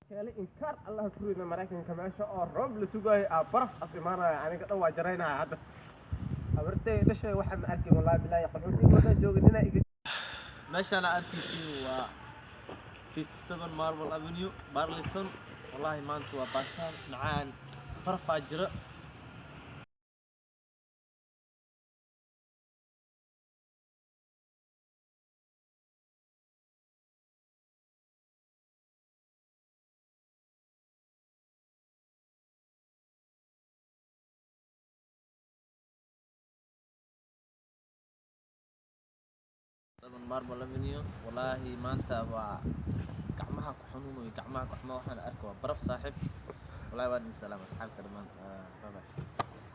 Keelay inkaar Allah ku rida Maraykanka, meesha oo roob la sugaayo aa baraf as imaanaya. Aniga dhan waa jaraynaya hadda. Habartay dhashay waxaa ma arkin, wallaahi bilaahi, qaxootiga markaan joogay ninaa iga Meeshaan aad arkaysiin waa 57 Marble Avenue, Burlington. Wallaahi maanta waa baashaan macaan, barafaa jira. 7 Marble Avenue. Wallaahi maanta waa gacmaha ku xanuunayo, gacmaha ku xuma. Waxaan arka waa baraf, saaxiib. Wallaahi waa idin salaam, asxaabta dhammaan. Bye bye.